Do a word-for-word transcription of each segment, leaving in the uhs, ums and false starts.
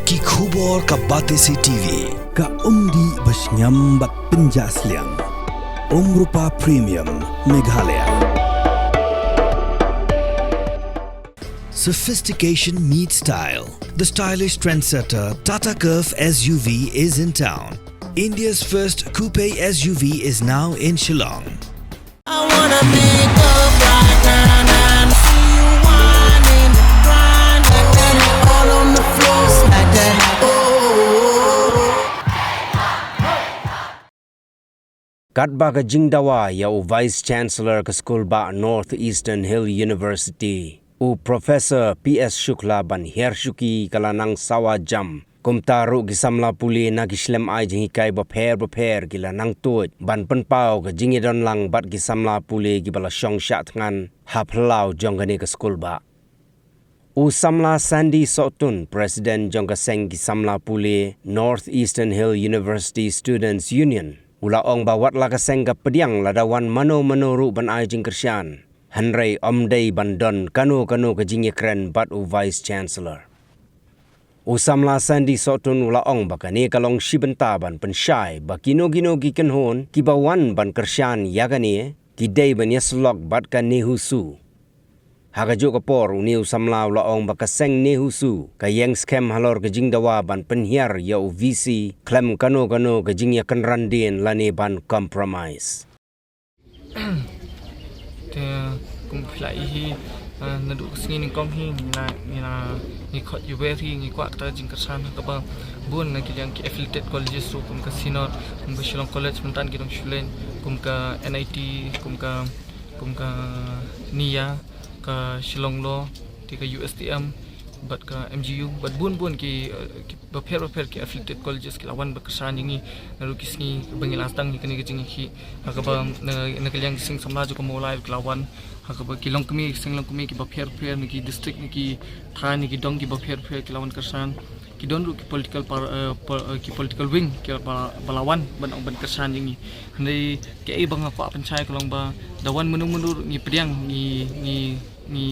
Ki khubor ka Batesi TV. Ka umdih ba shngiam bad pynjah sliang. Umrupa Premium Meghalaya. Sophistication meets style. The stylish trendsetter Tata Curvv S U V is in town. India's first coupe S U V is now in Shillong. I wanna pick up right now, now. See you whining, grinding, all on the floor, smack that. Oh. Katba ka jingdawa ïa u Vice Chancellor ka skulbah North Eastern Hill University, u Professor P S Shukla ban hiar shuki ka la nang sawa jam. Kumta ruh ki samla pule na ki shlem ai jinghikai bapher bapher ki la nang tuid ban pynpaw ka jingïadon lang bad ki samla pule kiba la shong shah thngan ha phyllaw jong kane ka skulbah. U samla Sandy Sohtun, President jong ka seng ki samla pule North Eastern Hill University Students Union, u la ong ba wat la ka seng ka pdiang lada wan mano mano ruh ban ai jingkyrshan, hynrei ym dei ban don kano kano ka jingïakren bad u Vice Chancellor. U samla Sandy Sohtun u la ong ba kane ka long shi bynta ban pynshai ba kino kino ki kynhun kiba wan ban kyrshan ïa kane ki dei ban ïasyllok bad ka NEHUSU. Ha kajuh ka por une u samla u la ong ba ka seng NEHUSU ka ïeng skhem halor ka jingdawa ban pynhiar ïa u VC khlem kano kano ka jingïakynran dien lane ban compromise. Te kum phi la ïohi, eh, naduh ka sngi nyngkong hi ngi la, ngi la, ngi khot ïa wer hi, ngi kwah kata ka jingkyrshan ha kaba bun na ki liang ki affiliated colleges ruh kum ka Synod, kum ka Shillong College mynta ki dang shu leit, kum ka NIT, kum ka, kum ka NIA, ka Shillong Law, te ka USTM, bad ka MGU, bad bun bun ki, eh, ki bapher bapher ki affiliated colleges ki la wan ban kyrshan ïa ngi naduh ki sngi ba ngi la sdang ïa kane ka jingïakhih. Ha kaba na, na ka liang ki seng samla jong ka Mawlai ki la wan, ha kaba ki longkmie, ki seng longkmie ki bapher bapher na ki district, na ki thaiñ, na ki dong ki bapher bapher ki la wan kyrshan. Ki don ruh ki political par-, eh, pol-, eh, ki political wing ki ba, ba la wan ban ong ban kyrshan ïa ngi. Hynrei kaei ba nga kwah pynshai ka long ba da wan mano mano ruh ngi pdiang, ngi, ngi ngi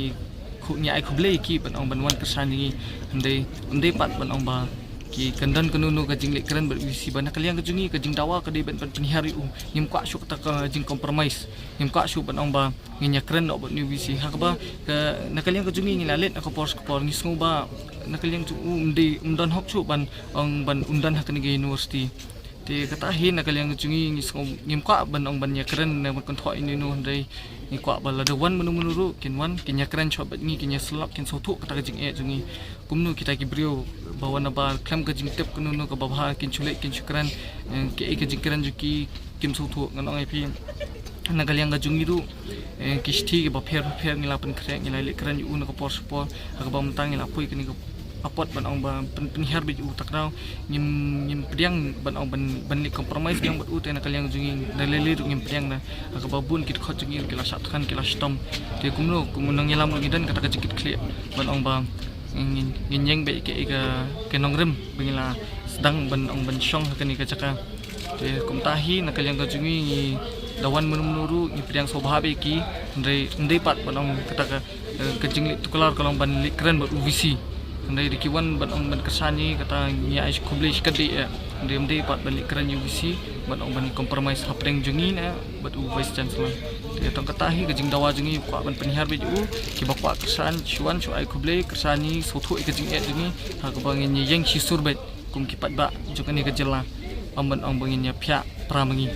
khu-, ngi ai khublei ïa ki ban ong ban wan kyrshan ïa ngi. Hynrei ym dei pat ban ong ba ki kan don kano kano ka jingleh kren bad u VC ba na ka liang ka jong ngi ka jingdawa ka dei ban, ban pynhiar ïa u. Ngim kwah shuh kata ka jingcompromise. Ngim kwah shuh ban ong ba ngin ïakren noh bad u VC. Ha kaba ka, na ka liang ka jong ngi ngi la leit na ka por sha ka por, ngi sngew ba na ka liang jong u ym dei, ym don hok shuh ban ong ban un don ha kane ka university. Te kata hi na ka liang ka jong ngi ngi sngew ngim kwah ban ong ban ïakren ne ban kynthoh ïano ïano, hynrei ngi kwah ba lada wan mano mano ruh kin wan kin ïakren shwa bad ngi, kin ïasyllok, kin sngewthuh kata ka jingeh jong ngi. Kumno kita ki briew ba wan na bar khlem ka jingtip kano kano kaba bha kin shu leit kin shu kren, eh, kaei ka jingkren jong ki kim sngewthuh. Ngan ong ïa phi na ka liang ka jong ngi ruh, eh, ki shithi kiba pher bapher ngi la pynkhreh, ngi la leh kren ïa u na ka por sha ka por, ha kaba mynta ngi la poi kane ka apot ban ong ba pyn-, pynhiar beit ïa u. Kata ka daw ngim, ngim pdiang ban ong ban, ban leh compromise biang bad u. Te na ka liang jong ngi da lei lei ruh ngim pdiang, na ha kaba bun ki dkhot jong ngi ruh ki la shah thngan, ki la shitom. Te kumno, kum u nongïalam ruh ngi don kata ka jingkitkhlieh ban ong ba ngin, ngin ïeng beit ïa ka, ïa ka, ka nongrim ba ngi la sdang ban ong ban shong ha kane ka jaka. Te kumta hi na ka liang ka jong ngi, ngi da wan mano mano ruh ngi pdiang sngewbha bha ïa ki, hynrei ym dei pat ban ong kata ka, eh, ka jingleh tuklar ka long ban leh kren bad u VC. Hynrei da ki wan ban ong ban kyrshan ïa ngi, kata ngi ai khublei shikatdei, eh, hynrei ym dei pat ban leh kren ïa u VC ban ong ban compromise hapdeng jong ngi ne bad u Vice Chancellor. Te tang kata hi ka jingdawa jong ngi, kwah ban pynhiar beit ïa u. Kiba kwah kyrshan shu wan shu ai khublei, kyrshan ïa ngi, sngewthuh ïa ka jingeh jong ngi, ha kaba ngin ïeng shisur beit kum ki paidbah jong kane ka jylla, ym ban ong ba ngin ïaphiah pra ma ngi.